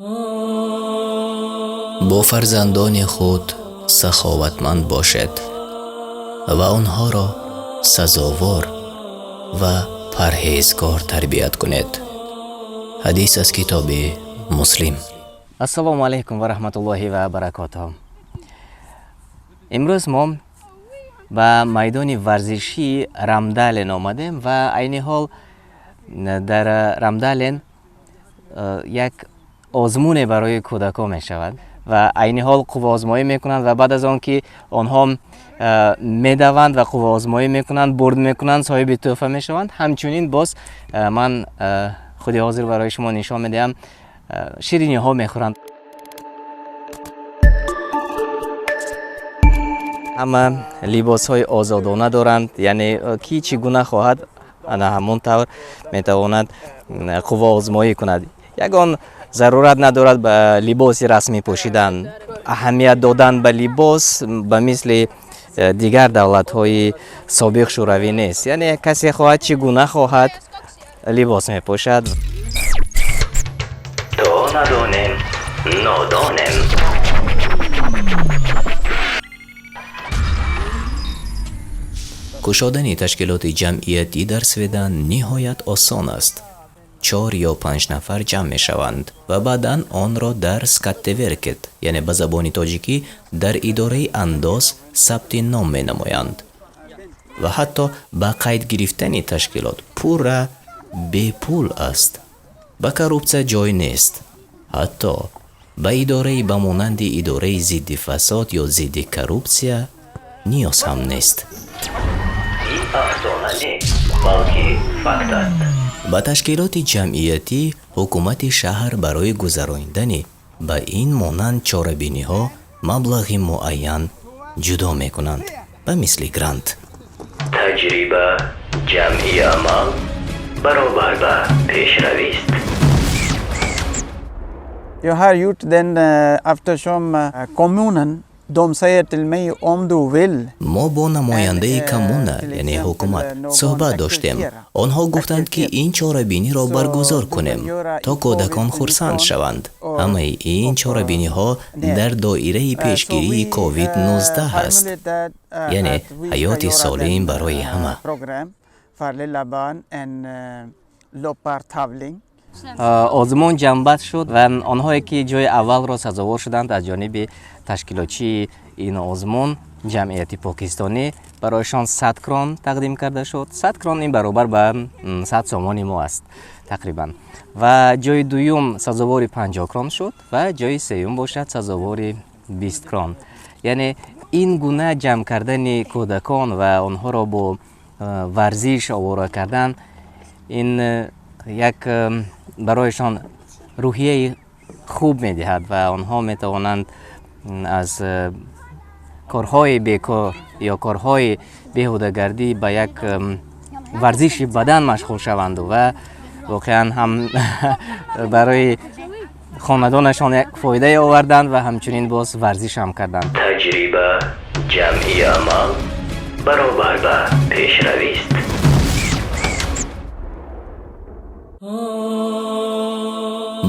Бо фарзандони худ саховатманд бошед ва онҳоро сазовор ва парҳезгор тарбият кунед. Ҳадис аз китоби Муслим. Ассалому алайкум ва раҳматуллоҳи ва баракотуҳ. Имрӯз мо ба майдони варзишии Рамдален омадем ва айни ҳол дар Рамдален як озмуне барои кӯдакон мешавад ва айни ҳол қувваозмоӣ мекунанд ва баъд аз он ки онҳо медаванд ва қувваозмоӣ мекунанд, бурд мекунанд, соҳиби тӯҳфа мешаванд. Ҳамчунин боз ман худи ҳозир барои шумо нишон медиҳам, шириниҳо мехӯранд. Ҳама либосҳои озодона доранд, яъне ки чӣ гуна хоҳад, ана ҳамон тавр метавонад қувваозмоӣ кунад. Ягон зарурат надорад ба либоси расмӣ пӯшидан. Аҳамият додан ба либос ба мисли дигар давлатҳои собиқ Шӯравӣ нест. Яъне касе хоҳад, чӣ гуна хоҳад, либос мепӯшад. То надонем, нодонем. Кушодани ташкилоти ҷамъиятӣ дар Сведан ниҳоят осон аст. Чор ё панҷ нафар ҷамъ мешаванд ва баъдан онро дар Skatteverket, яъне ба забони тоҷикӣ дар идораи андоз сабти ном менамоянд. Ва ҳатто ба қайд гирифтани ташкилот пурра бепул аст. Ба коррупсия ҷой нест. Ҳатто ба идораи ба монанди идораи зидди фасод ё зидди коррупсия ниёз ҳам нест. Ин афсона нест, балки факт аст. Ба ташкилоти ҷамъиятӣ ҳукумати шаҳр барои гузаронидани ба ин монанд чорабиниҳо маблағи муайян ҷудо мекунанд, ба мисли грант. Таҷриба ҷамъи амал баробар ба пешравист. Jag har gjort den eftersom kommunen, de säger till mig om du vill. Мо бо намояндаи коммуна, яъне ҳукумат, суҳбат доштем. Онҳо гуфтанд, ки ин чорабиниро баргузор кунем, то кӯдакон хурсанд шаванд. Ҳамаи ин чорабиниҳо дар доираи пешгирии COVID-19 аст, яъне ҳаёти солим барои ҳама. För lilla barn en löpartävling. Озмун ҷамъбаст шуд ва онҳое ки ҷои аввалро сазовор шуданд, аз ҷониби ташкилотчии ин озмун, ҷамъияти покистонӣ, барояшон 100 крон тақдим карда шуд. 100 крон ин баробар ба 100 сомони мо аст тақрибан. Ва ҷои дуюм сазовори 50 крон шуд ва ҷои сеюм бошад сазовори 20 крон. Яъне ин гуна ҷамъ кардани кӯдакон ва онҳоро бо варзиш овора кардан, ин як барояшон рӯҳияи хуб медиҳад ва онҳо метавонанд аз корҳои бекор ё корҳои беҳудагардӣ ба як варзиши бадан машғул шаванду ва воқеан ҳам барои хонадонашон як фоидае оварданд ва ҳамчунин боз варзиш ҳам карданд. Таҷриба ҷамъи амал баробар ба пешравист.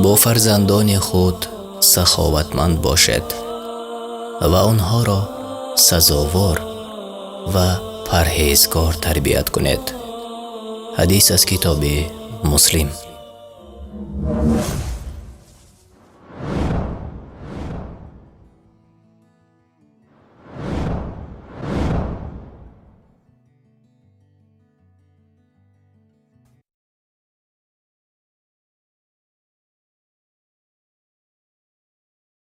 Бо фарзандони худ саховатманд бошед ва онҳоро сазовор ва парҳезгор тарбият кунед. Ҳадис аз китоби Муслим.